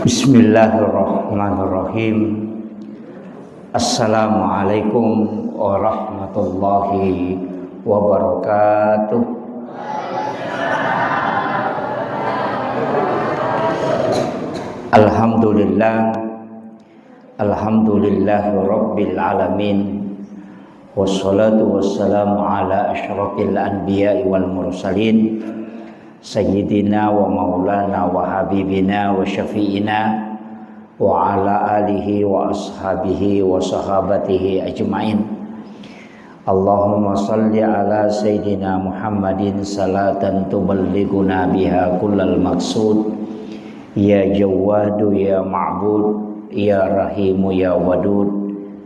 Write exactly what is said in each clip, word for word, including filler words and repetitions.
Bismillahirrahmanirrahim. Assalamualaikum warahmatullahi wabarakatuh. Alhamdulillah. Alhamdulillahi rabbil alamin. Wassalatu wassalamu ala asyrafil anbiya'i wal mursalin. Sayyidina wa maulana wa habibina wa syafi'ina wa ala alihi wa ashabihi wa sahabatihi ajma'in. Allahumma salli ala Sayyidina Muhammadin salatan tuballighuna biha kullal maqsud. Ya Jawwadu ya Ma'bud, ya Rahimu ya Wadud,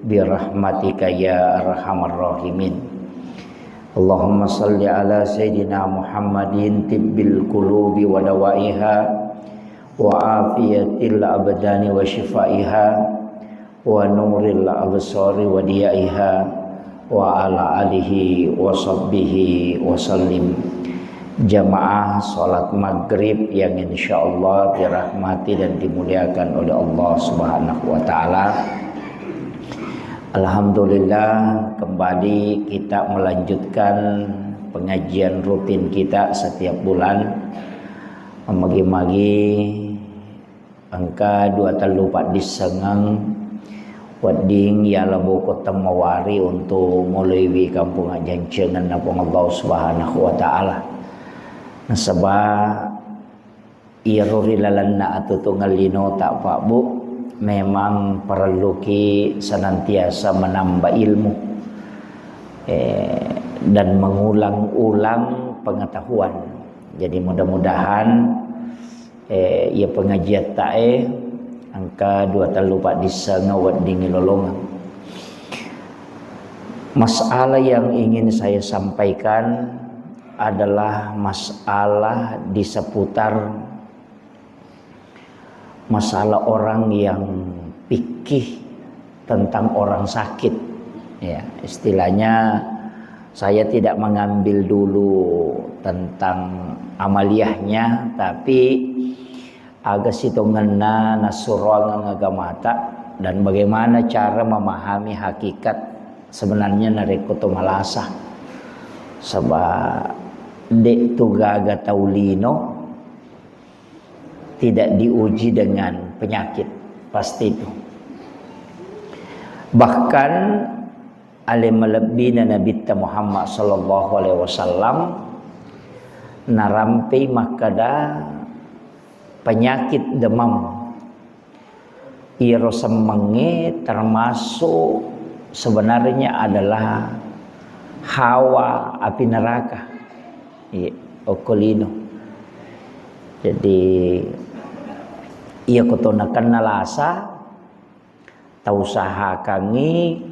birahmatika ya arhamar rahimin. Allahumma salli ala Sayyidina Muhammadin tibbil qulubi wa dawaiha, wa afiyatil abdani wa syifaiha, wa nuril absari wa diyaiha, wa ala alihi wa sahbihi wa sallim. Jamaah salat maghrib yang insyaallah dirahmati dan dimuliakan oleh Allah Subhanahu wa Ta'ala. Alhamdulillah, kembali kita melanjutkan pengajian rutin kita setiap bulan. Magi-magi engka dua tellu paddissengeng wedding yala boko temmawari untuk moloiwi kampung ajancengenna Puang Allah Subhanahu wa Ta'ala. Nasaba iyaro ri lalenna atutungeng linota, Pak Bu, memang parelluki senantiasa menambah ilmu, eh, dan mengulang-ulang pengetahuan. Jadi mudah-mudahan, eh, iya pengajiattae engka dua tellu paddissengeng weddingngi lolongeng. Masalah yang ingin saya sampaikan adalah masalah di seputar masalah orang yang pikih tentang orang sakit. Ya, istilahnya saya tidak mengambil dulu tentang amaliyahnya, tapi aga sitongenna nassuroangeng agamata dan bagaimana cara memahami hakikat sebenarnya narekko to malasa. Saba de tu gaga tau lino tidak diuji dengan penyakit, pasti itu. Bahkan ale malebbina Nabitta Muhammad sallallahu alaihi wasallam narampei makkeda penyakit demam. Iyaro semmengnge termasuk sebenarnya adalah hawa api neraka. Iya, okko lino. Jadi, iya koto nakenna lasa, tausahakangngi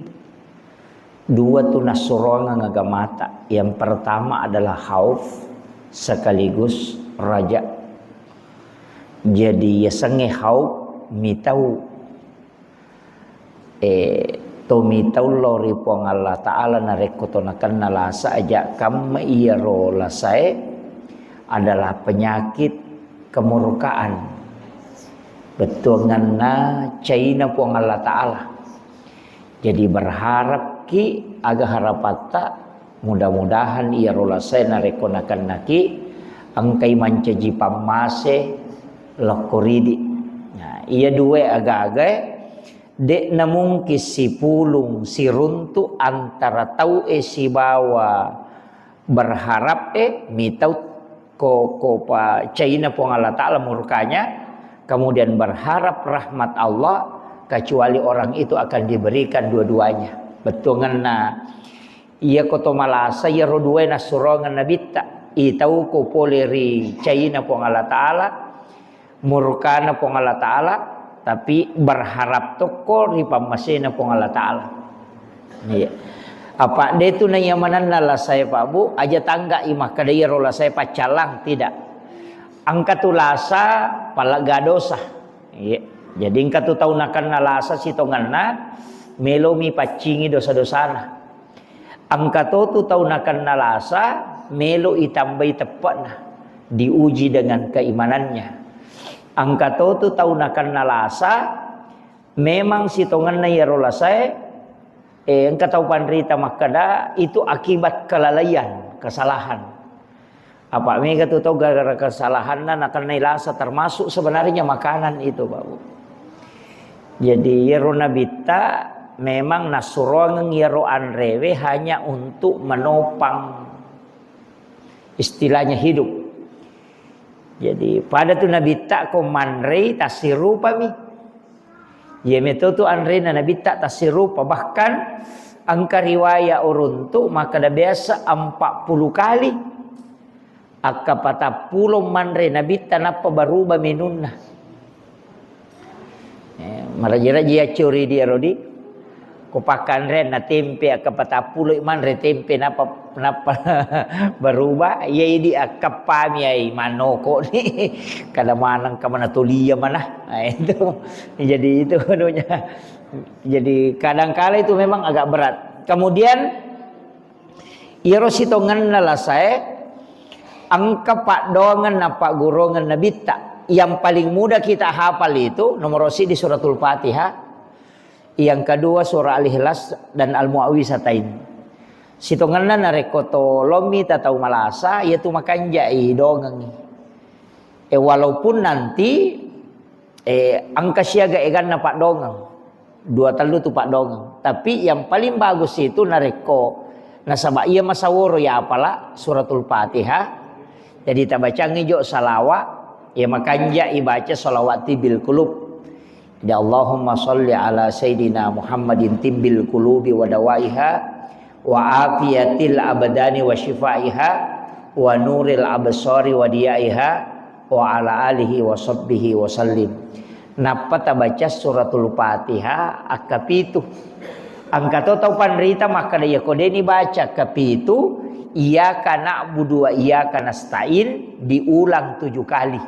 dua tu nassuroangeng agamata. Yang pertama adalah khauf sekaligus raja. Jadi, yasengnge khauf mitau, eh, to mitau lao ri Puang Allah Ta'ala narekko to nakenna lasa aja kamma iyaro lasae adalah penyakit kemurkaan. Bettuanganna caina Puang Allah Ta'ala. Jadi berharapki aga harapatta, mudah-mudahan iyaro lasae narekko nakennaki engkai mancaji pammase lokko ridi. Nah, iya dua aga-agae de'na mungkin sipulung siruntu antara tau'e sibawa berharap e mitau ko, ko pa caina Puang Allah Ta'ala murkanya, kemudian berharap rahmat Allah, kecuali orang itu akan diberikan dua-duanya. Bettuanganna iya koto malasa iyaro duae nassuroangeng Nabitta. Itau ko pole ri caina Puang Allah Ta'ala, murkana Puang Allah Ta'ala, tapi berharap tokko ri pammasena Puang Allah Ta'ala. Iya. Apa de tu naiyamanenna lasae, Pak Bu, aja tangga i makkeda iyaro lasae paccallang, tidak. Engka tu lasa palegga dosa. Iya. Jadi engka tu tau nakenna lasa sitongenna melomi paccingi dosa-dosana. Engka to tu tau nakenna lasa, melo itambai teppe'na. diuji dengan keimanannya. Engka to tu tau nakenna lasa, memang sitongenna iyaro lasae, eh, engka tau panrita makkeda itu akibat kelalaian, kesalahan. Apa mega tu tau gara-gara kesalahanna nakennai lasa, termasuk sebenarnya makanan itu, Pak Bu. Jadi iyaro nabitta memang nassuroangeng iyaro anrewe hanya untuk menopang istilahnya hidup. Jadi pada tu nabitta ko manrei tassirupami. Iya meto tu anrena nabitta tassirupa. Bahkan engka riwaya uruntu makkeda biasa empat puluh kali. Akka patappulo manre nabitta nappa baruba menunna. Eh, maraji-raji accuri dia rodi. Ko pakkanrean na tempe akka patappulo manre tempe nappa, nappa baruba. Iya idi akkappami ai manoko ni. Kada maneng ka mana tulia mana. Nah, itu. Jadi itu anunya. Jadi kadangkala itu memang agak berat. Kemudian iyaro sitongenna lasae engka paddoangeng nappagguruangeng nabitta. Yang paling mudah kita hafal itu nomor sidi suratul Fatihah, yang kedua surah Al-Ikhlas dan Al-Muawwizatain. Sitongenna narekko tolommi tatau malasa, iyatu makanjai dongengi. E, walaupun nanti, eh, engka siaga eganna paddongeng. Dua tellu tu paddongeng. Tapi yang paling bagus itu narekko nasaba iya masaworo ya apala suratul Fatihah. Jadi tabacangi jo salawa, ya makanja ibaca salawat tibbil qulub. Jadi Allahumma salli ala sayyidina Muhammadin tibbil qulubi wa dawaiha wa afiyatil abdani wa syifaiha wa nuril absari wa diyaiha wa ala alihi wa sahbihi wa sallim. Nappa tabaca suratul Fatihah akka pitu. Engka to tau panrita makkeda, iya ko deni baca akka pitu, iyyaka na'budu wa iyyaka nasta'in diulang tujuh kali.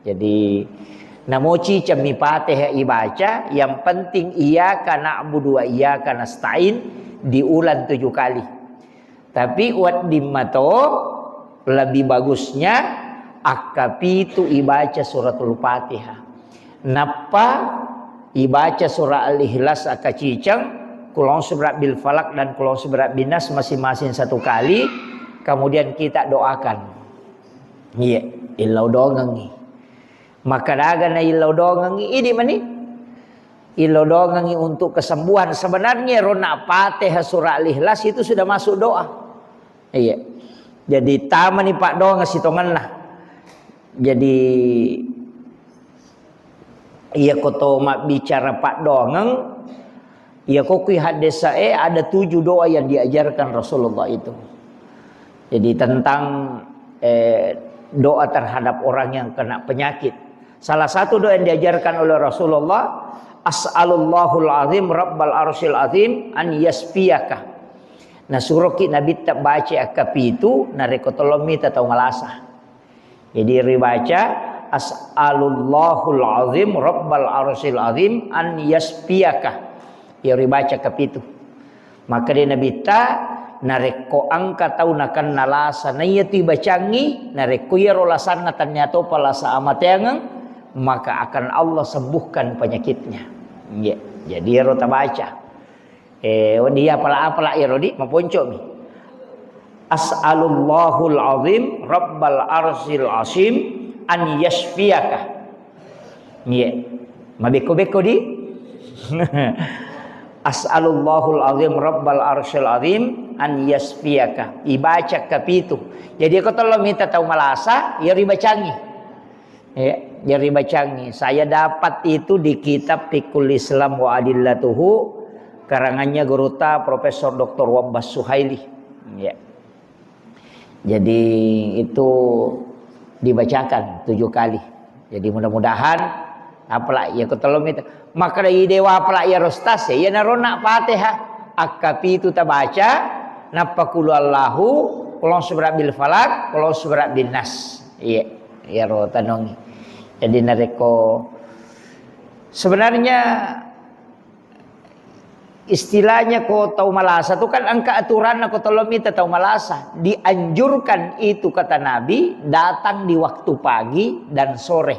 Jadi namoci cemmi Fatihah ibaca, yang penting iyyaka na'budu wa iyyaka nasta'in diulang tujuh kali. Tapi wedding mato lebih bagusnya akka pitu ibaca suratul Fatihah. Nappa ibaca surah Al-Ikhlas akka ciceng, Qul a'udzu birabbil falaq dan Qul a'udzu birabbin nas masing-masing satu kali, kemudian kita doakan. Iya, illau dongengi. Maka daga na illau dongengi, idi mani. Illau dongengi untuk kesembuhan. Sebenarnya rona Fatihah surah Al-Ikhlas itu sudah masuk doa. Iya. Jadi tamani paddoangeng sitongenna. Jadi iya ko to mabbicara paddoangeng, iya ko kui haddesae ada tujuh doa yang diajarkan Rasulullah itu. Jadi tentang, eh, doa terhadap orang yang kena penyakit. Salah satu doa yang diajarkan oleh Rasulullah, "As'alullahul azim rabbal arsyil azim an yasfiyaka." Nasuroki Nabitta baca akka pitu, narekko tolong mita tau malasa. Jadi ribaca, "As'alullahul azim rabbal arsyil azim an yasfiyaka." Ya ribaca akka pitu. Makkeda Nabitta, narekko engka tau nakenna lasa, naiya tu ibacangi, narekko iyaro lasanna tennia topa lasa amateangeng, maka akan Allah sembuhkan penyakitnya. Iya, jadi iyaro tabaca. Eh, wedding iya apala-apala iyaro di, maponcomi. As'alullahul azim rabbal arsyil azim an yasfiyaka. Iya. Mabekko-bekko di. As'alullahul azim rabbal arsyil azim an yasfiyaka. Ibaca kapitu. Jadi ko tolong mita tau malasa, ya ribacangi. Ya, jadi bacangi. Saya dapat itu di kitab Fiqhul Islam wa Adillatuhu, karangannya gurutta Profesor Doktor Wabbas Suhaili. Ya. Jadi itu dibacakan tujuh kali. Jadi mudah-mudahan apalagi ya ketelu itu. Maka dari dewa apalagi ya rostas ya, ya narona Fatihah. Akka pitu tabaca, nappa qul huwallahu, qul a'udzu birabbil falaq, qul a'udzu birabbin nas. Iya, iyaro tanongi. Jadi narekko sebenarnya Istilahnya ko tau malasa tu kan engka aturanna ko tolong mita tau malasa. Dianjurkan itu kata Nabi datang di waktu pagi dan sore.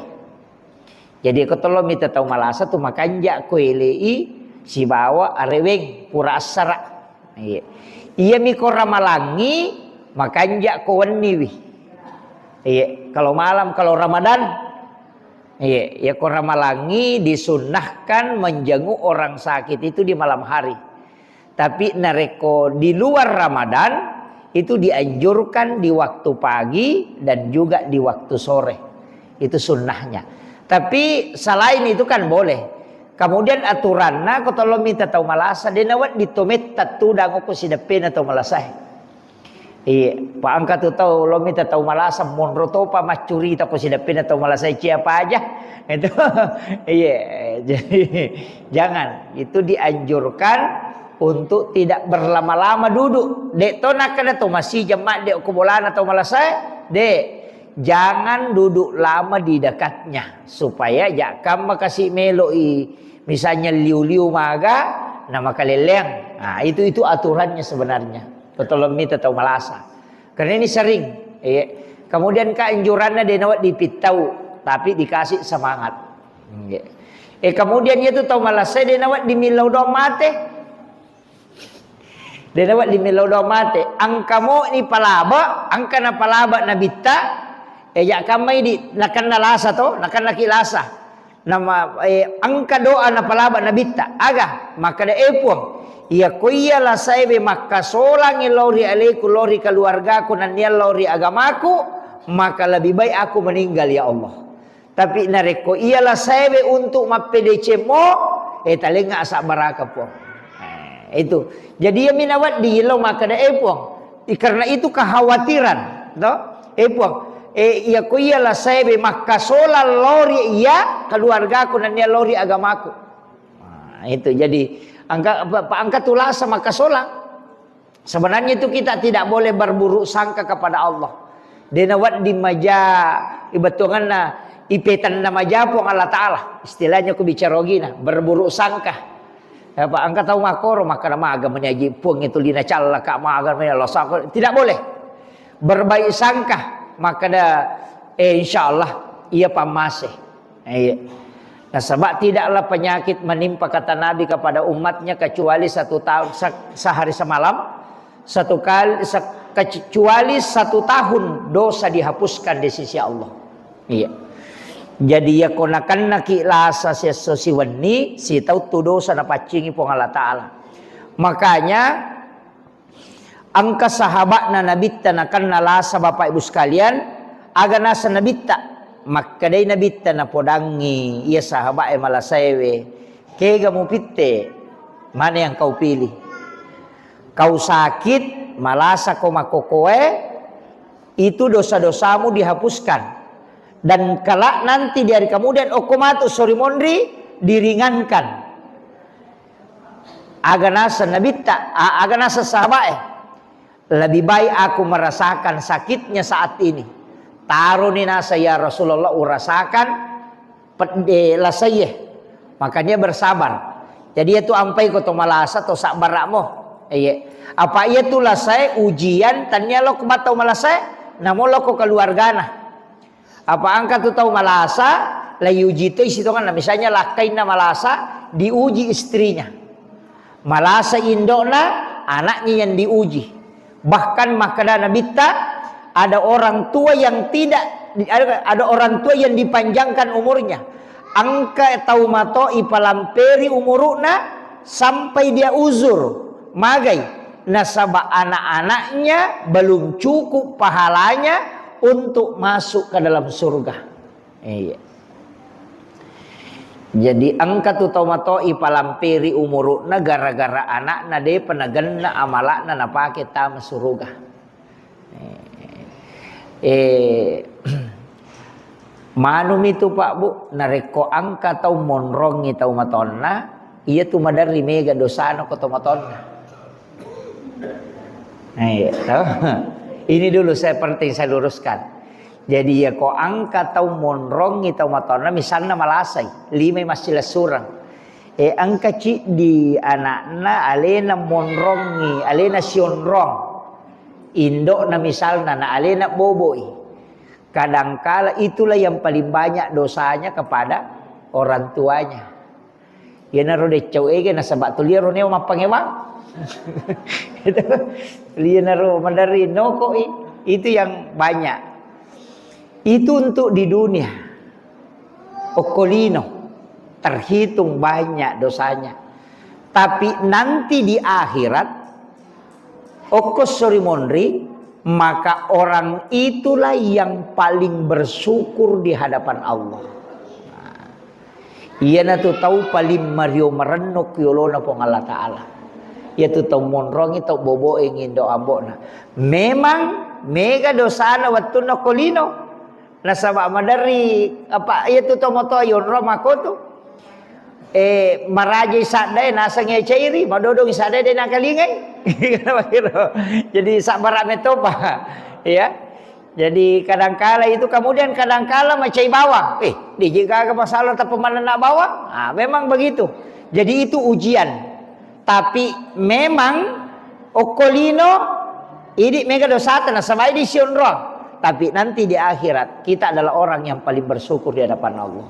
Jadi ko tolong mita tau malasa tu makanja ko elei sibawa areweng pura assara. Iya. Iya mi ko ramalangi makanja ko wenniwi. Iya, kalau malam kalau Ramadan Iya, ya ko ramalangi disunnahkan menjenguk orang sakit itu di malam hari. Tapi narekko di luar Ramadan itu dianjurkan di waktu pagi dan juga di waktu sore. Itu sunnahnya. Tapi selain itu kan boleh. Kemudian aturanna ko tolong mita tau malasa de nawedding to metta tudang ko sideppena tau malasae. Iya, pa engka tu tau lo mita tau malasa monro topa maccurita ko sideppena tau malasa cia paja. Itu iya, jadi jangan. Itu dianjurkan untuk tidak berlama-lama duduk. Dek to nakkeda to masijeng madde ko bolana tau malasa, dek. Jangan duduk lama di dekatnya supaya jakka makasi meloi misalnya liu-liu maga na makaleleang. Nah, itu itu aturannya sebenarnya. Tolong mita tau malasa. Karena ini sering. Iya. Kemudian keanjurannya dia nawat dipittau, tapi dikasih semangat. Iya. Eh, kemudian itu tau malasa dia nawat dimillau doang mate. Dia nawat dimillau doang mate. Angka mo ni palaba, angka na palaba nabitta. Eh, ya kamai di nakanna lasa to, nakanna ki lasa. Nama, eh, engka doa napalaba nabitta. Aga? Makkeda, "Eh, Puang, iya ko iya lasaewe makkasolangi lao ri aleku, lao ri keluargaku, nennia lao ri agamaku, maka lebih baik aku meninggal, ya Allah. Tapi narekko iya lasaewe untuk mappedecemmo, eh, talengnga asabbaraka, Puang." Eh, itu. Jadi iya minawedding lao makkeda, "Eh, Puang, I-, karena itu kekhawatiran, to? Eh, Puang, eh, iya ko iya lasaewe makkasolang lao ri iya keluargaku nennia lao ri agamaku." Nah, itu jadi angka, pa-, pa-, angka tu lasa makkasolang. Sebenarnya itu kita tidak boleh berburuk sangka kepada Allah. Dena wedding maja ibetuanganna ipetanna maja Puang Allah Ta'ala. Istilahnya ku bicara ogina, berburuk sangka. Ya, Pak, engka tau makkoro, makkeda maga menyaji Puang itu lina callaka, maga menyaji Allah sangka. Tidak boleh. Berbaik sangka, makkeda, eh, insya Allah, iya pammase. Iya. Nasaba tidaklah penyakit menimpa kata Nabi kepada umatnya kecuali satu tahun, se-, sehari semalam, satu kali, se-, kecuali satu tahun dosa dihapuskan di sisi Allah. Iya. Jadi, iya ko nakennaki lasa siesso siwenni, sitauttu dosa napaccingi Puang Allah Ta'ala. Makanya, engka sahaba'na Nabitta nakenna lasa, Bapak Ibu sekalian, aga naseng Nabitta? Makkedai Nabitta napodangngi iya sahaba'e malasaewe, "Kega mupitte? Mana yang kau pilih? Kau sakit, malasa ko makkokoe, itu dosa-dosamu dihapuskan. Dan kelak nanti di hari kemudian, okko matu sori monri, diringankan." Aga naseng Nabitta, a-, aga naseng sahaba'e, "Lebih baik aku merasakan sakitnya saat ini." Taroni naseng, "Ya Rasulullah, urasakan pedde lasaie." Makanya bersabar. Jadi, itu ampai ko to malasa to sabbara'mo. Iya. Apa iya tu lasae ujian, tania lo kubatau malasae, namo lo ko keluargana. Apa engka tu tau malasa, la iuji toi sitongenna. Misalnya lakkainna malasa, diuji istrinya. Malasa indo'na, anaknya yang diuji. Bahkan makkeda Nabitta, ada orang tua yang tidak, ada, ada orang tua yang dipanjangkan umurnya. Engka tau mato ipalamperi umuru'na sampai dia uzur. Magai? Nasaba anak-anaknya belum cukup pahalanya untuk masuk ke dalam surga. Iya. Jadi engka tu tau mato ipalamperi umuru'na gara-gara anakna depa nagenna amala'na napake tama suruga. Eh, manumi tu, Pak, Bu, narekko engka tau monrongi tau matonna, iya tu maderri mega dosana ko tau matonna. Eh, tau. Ini dulu saya penting saya luruskan. Jadi, iya ko engka tau monrongi tau matonna, misalna malasai, limai massilessureng. E, engka ciddi anakna alena monrongi, alena sionrong. Indokna misalna, na alena boboi. Kadangkala itulah yang paling banyak dosanya kepada orang tuanya. Iyanaro deccau ege nasaba tuliaro neo mappangewang. Itu, iyanaro maderri nokoi. Itu yang banyak. Itu untuk di dunia. Okko lino, terhitung banyak dosanya. Tapi nanti di akhirat, okko sori monri, maka orang itulah yang paling bersyukur di hadapan Allah. Nah, iyanatu tau paling mario marenno ki yolona Puang Allah Ta'ala. Iyatu tau monrongi, tau boboe ngindo ambokna. Memang mega dosana wettunna okko lino. Nasaba maderri, apa, iyatu tomatoa yonro makotu. Eh, marajai saddae naseng cairi, madodong saddae de nakalingai. Jadi sabbara metopa. Ya. Jadi kadangkala itu, kemudian kadangkala macai bawang. Eh, diji gaga masalah tapi manenna bawang. Ah, memang begitu. Jadi itu ujian. Tapi memang okko lino, idi mega dosata nasaba idi sionrong. Tapi nanti di akhirat, kita adalah orang yang paling bersyukur di hadapan Allah.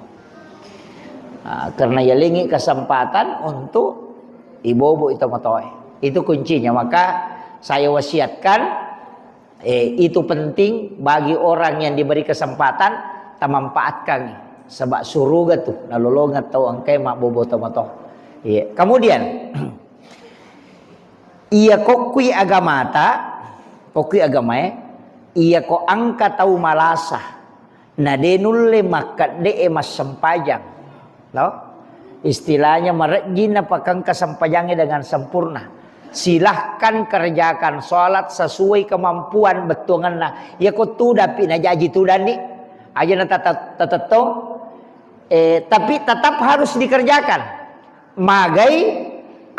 Ah, karena yalengi kesempatan untuk ibobo itu matoe. Itu kuncinya. Maka saya wasiatkan, eh, itu penting bagi orang yang diberi kesempatan, tamanfaatkan. Sebab suruga tu nalolongeng tau engkae mabbobo tomatoa. Iya. Kemudian, iya kokkui agamata, kokkui agamae, iya ko engka tau malasa, na de nulle makkedde'e massempajang. No? Istilahnya marejjing napakengka sempajangnge dengan sempurna. Silahkan kerjakan sholat sesuai kemampuan bettuangenna. Iya ko tudapi najaji tudanni. Aja na tata-, tatettong. Eh, tapi tetap harus dikerjakan. Magai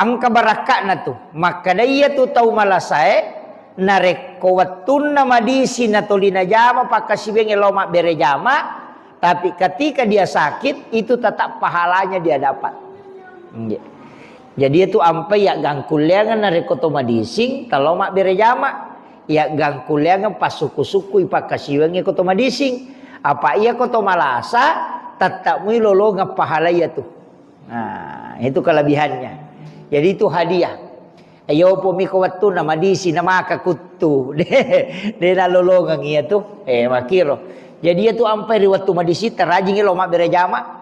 engka barakka'na tu. Makkeda iya tu tau malasae, narekko wettunna madisi natoli najama pakkasiwiangnge lao mabbere jama, tapi ketika dia sakit, itu tetap pahalanya dia dapat. Nggih. Jadi itu ampai ya gangkulleangan narekko to madising, talo mabbere jama. Ya gangkulleangan pasukku-sukkui pakkasiwiangnge ko to madising. Apa iya ko to malasa, tetap mui lolongeng pahala iya tu. Nah, itu kelebihannya. Jadi itu hadiah. Ayo pomi ko wettunna madisi na maka kuttu. De, de nalolongeng iya tu. Eh, makiro. Jadi iya tu ampai ri wettu madisi terajingi lo mabbere jama.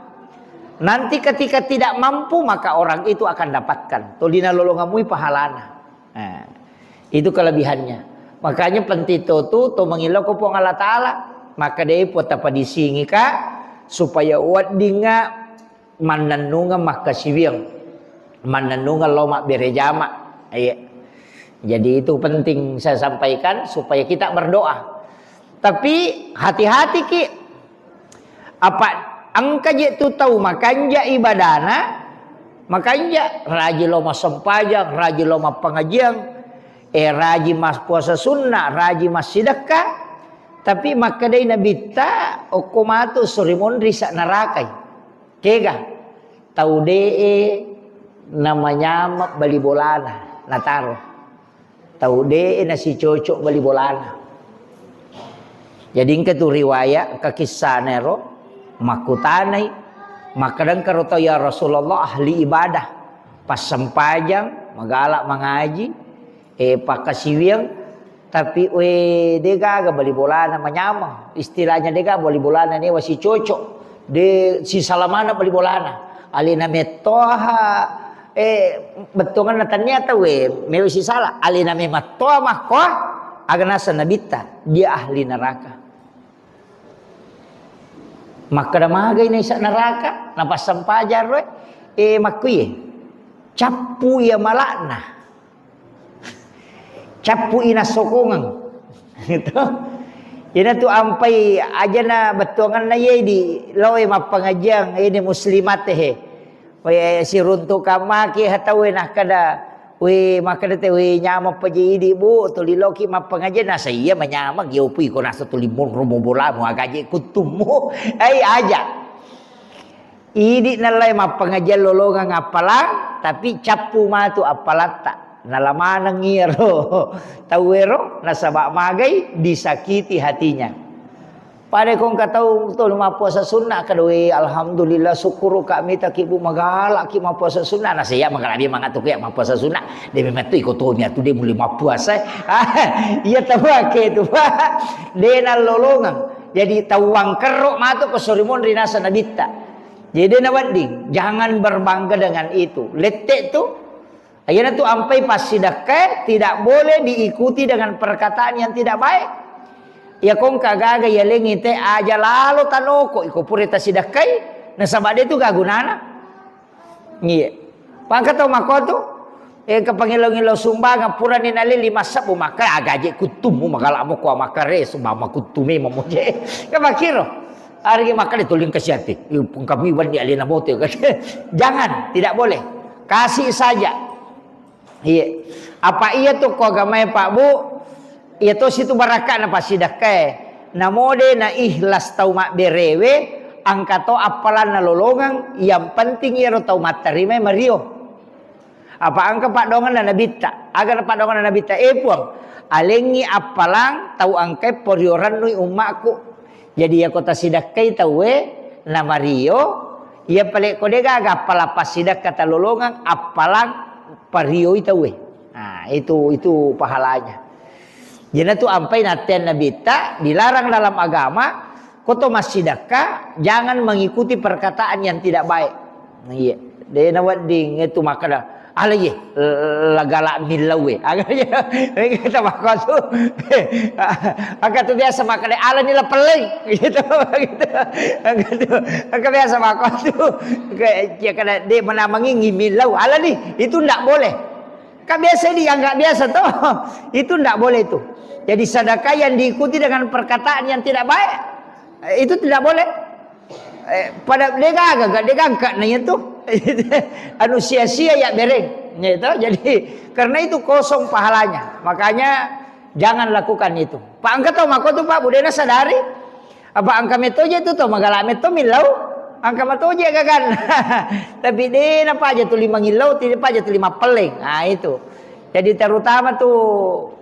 Nanti ketika tidak mampu, maka orang itu akan dapatkan. Toli nalolongeng mui pahalana. Nah, itu kelebihannya. Makanya penting to tu, to mangilo ko Puang Allah Ta'ala. Maka de po tapadisingi ka supaya weddingnga mannennungeng makkasiwiang, mannennungeng lao mabbere jama. Iya. Jadi itu penting saya sampaikan supaya kita berdoa. Tapi hati-hati ki, apa engka je tu tau makanja ibadana, makanja raji lao massempajang, raji lao mappangajiang, eh, raji mas puasa sunnah, raji massidekka, tapi makkedai nabitta okko matu sori monri sa narakai. Kega? Tau de'e namanyama bali bolana nataro. Tau de'e nasicocok bali bolana. Jadi engka tu riwayat, engka kissana ero, makkutanai, makkadangka ro tau, "Ya Rasulullah, ahli ibadah, passempajang, magala mangaji, eh, pakkasiwiang, tapi, we, de gaga bali bolana manyameng. Istilahnya de gaga bali bolana newa sicocok. De sisala maneng bali bolana. Alena mettoha, eh, bettuanganna tania tauwe, mewa sisala. Alena memattoa makkoa, aga naseng nabitta, dia ahli neraka." Makkeda magai naisa neraka, napassempajang roe, eh, makkuye. Cappu iya malakna. Cappu i nassokongeng. Gitu. Ina tu ampai ajana bettuanganna ye di loe mappangajiang ini muslimat he. We siruntu kamaki hatawe nakkeda, we makkeda te, we nyameng paje idi, Bu, tuli loki mappangajiang, nasa iya manyameng, yo pui ko nasa tuli monro mo bolamu, agaje kuttummu. Ai aja. Idi nallai mappangajiang lolongeng appalang, tapi cappu matu appalatta. Nala maneng iyaro tauwero nasaba magai disakiti hatinya. Pada ko engka tau tolu mappuasa sunna, kada, "We, alhamdulillah, syukur ka mitaki, Bu, magalaki mappuasa sunna." Nasaba magala dia mangatu ya mappuasa sunna. De memettu iko tomi atu de mulai mappuasa. Iya tau ake tu, Pak. De nallolongeng. Jadi tau wangkerro matu ko sorimonri nasa nabitta. Jadi de nawedding, jangan berbangga dengan itu. Lette tu, Iyanatu ampai passidakkae tidak boleh diikuti dengan perkataan yang tidak baik. Iya ko engka gaga yalengi te aja lalo tanoko iko pura tasidakkai nasaba de tu gagunana. Iya. Pangka tau makotu, eh, ke pangillau-ngillau sumbangan purani nalili massabbu maka agaje kuttumu magala mo ko makare sumama kuttumi mamoje. Ke makiro. Arigi makkeda tuli engka siati. Iya, pungkami wenni alena bote. Jangan, tidak boleh. Kasih saja. Iya. Apa iya tu ko agamae, Pak, Bu? Iya to situ barakka'na passidakkae. Namode na ikhlas tau mabberewe, angka to appalanna lolongeng, yang penting iyaro tau mattarima mario. Apa engka paddoangenna Nabitta? Aga na paddoangenna Nabitta? Eh, Puang, alengngi appalang tau engkae porio rennui ummakku. Jadi, iyako tasidakkai tauwe, namario, iya pale ko de gaga appalang passidakka talolongeng, appalang parioi tauwe. Nah, itu, itu pahalanya. Iyanatu ampai natteang Nabitta, dilarang dalam agama, Ko to massidakka, jangan mengikuti perkataan yang tidak baik. Iya, de nawedding itu makkeda, "Ala iye, la gala millau e." Aga iya, kita makkotu. Aga tu biasa makkeda, "Ala ni la pelleng." Gitu, gitu. Aga tu, aga biasa makkotu. Kayak, ya kada de menamengi millau. Ala ni, itu ndak boleh. Kan biasa dianggap biasa toh. Itu ndak boleh itu. Jadi sedekah yang diikuti dengan perkataan yang tidak baik, eh, itu tidak boleh. Eh, pada degaga, gak degangka na itu. Anu sia-sia ya bereng. Ya itu. Jadi karena itu kosong pahalanya. Makanya jangan lakukan itu. Pak engka tau mako tu Pak budena sadari. Apa engka metoje tu to magala meto millau, engka matoje gagan. Tapi de napaja tuli mangillau, tidak paja tuli mappelleng. Nah, itu. Jadi terutama tu,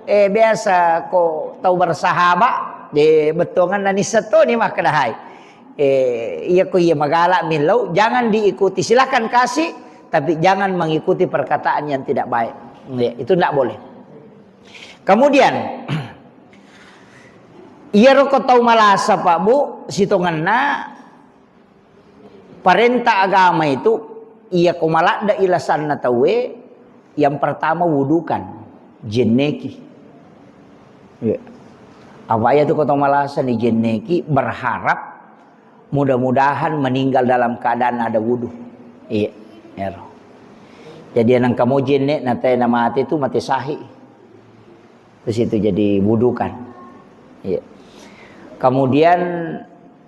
eh, biasa ko tau bersahabat, de bettuangan nanissa to ni makkedahai. Eh, iya ko iya magala millau, jangan diikuti. Silakan kasih, tapi jangan mengikuti perkataan yang tidak baik. Ya, itu ndak boleh. Kemudian, iyaro ko tau malasa, Pak, Bu, sitongenna parenta agama itu, iya ko maladde ilasanna tauwe, yang pertama wudukan, jenneki. Iya. Apa iya tu ko tau malasa ni jenneki, berharap mudah-mudahan meninggal dalam keadaan ada wudu. Iya, ero. Jadi nengka mo jenne na te na mate tu mate sahih. Terus itu jadi wudukan. Iya. Kemudian,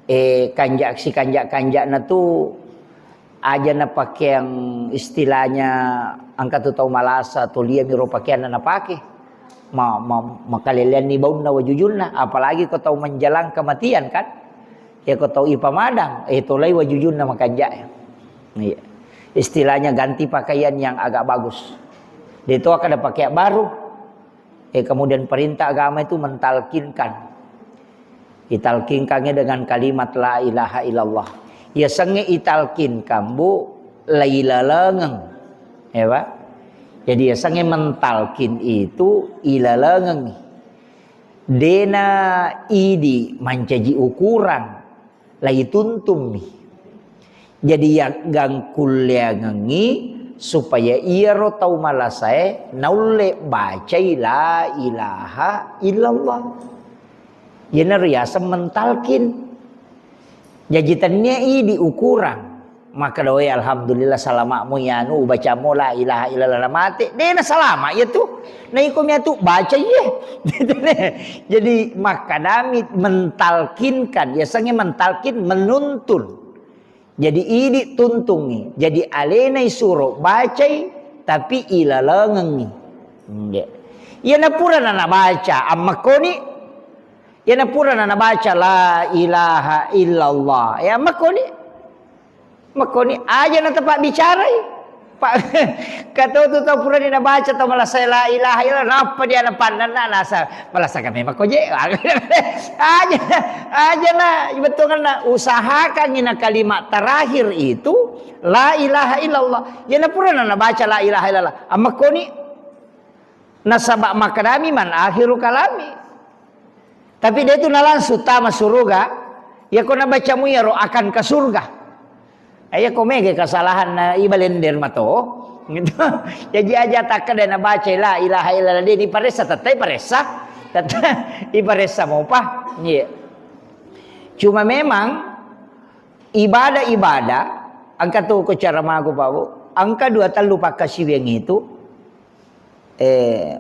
eh, kanjak si kanjak-kanjakna tu aja na pakeang istilahnya engka tu tau malasa tu lia miro pakeanna napake. Ma, ma, makaleleanni baunna wajujunna, apalagi ko tau menjelang kematian kan. Ya ko tau ipamadang, eh tolai wajujunna makanjak. Iya. Istilahnya ganti pakaian yang agak bagus. De to kada pakai baru. Eh, kemudian perintah agama itu mentalkinkan. Italkinkannya dengan kalimat la ilaha illallah. Yasengnge italkinkan, Bu, lailalengeng. Ya, Pak? Jadi yasengnge mentalkin itu ilalengeng. Dena idi mancaji ukuran. Laituntummi. Jadi, yaggangkulleangengngi supaya iyaro tau malasae naulle bacai la ilaha illallah. Iyanaro yaseng mentalkin. Jaji, tennia idi ukurang. Makkeda, "Woi, alhamdulillah, salama'mu iyanu, ubacammu la ilaha illallah, namate." Dena salama iya tu. Na iko mia tu baca iye. Jadi, makkedami mentalkinkan, yasengnge mentalkin, menuntun. Jadi, idi tuntungngi. Jadi, alena isuro bacai, tapi ilalengengngi. Nggih. Iyana pura nanabaca, ammekkoni. Iyana pura nanabaca, "La ilaha illallah." Ya, ammekkoni. Makkoni aja na tepak bicarai. Pak, kato tu tau purani nabaca tau malasa la ilaha illallah, nappa dia napannanna nasa malasa kami makkoje. Aja, aja na bettuanna usahakan ina kalimat terakhir itu la ilaha illallah. Ya na purana nabaca la ilaha illallah. Amakkoni nasaba makadami man akhiru kalami. Tapi dia itu na langsung tama suruga. Ya ko nabacamu ya ro akan ke surga. Iya ko mega kesalahan na ibalender mato. Gitu. Jadi aja takkeda nabaca la ilaha illallah de diparessa, tette paressa. Tette iparessa mopa. Iya. Cuma memang ibadah-ibadah engka tu ko cara magu Pak Bu. Engka dua tellu pakkasiwiang itu eh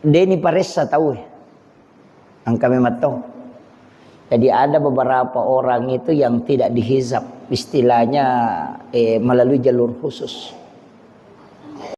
deni paressa tau. Engka memang to. Jadi ada beberapa orang itu yang tidak dihizab, istilahnya eh, melalui jalur khusus.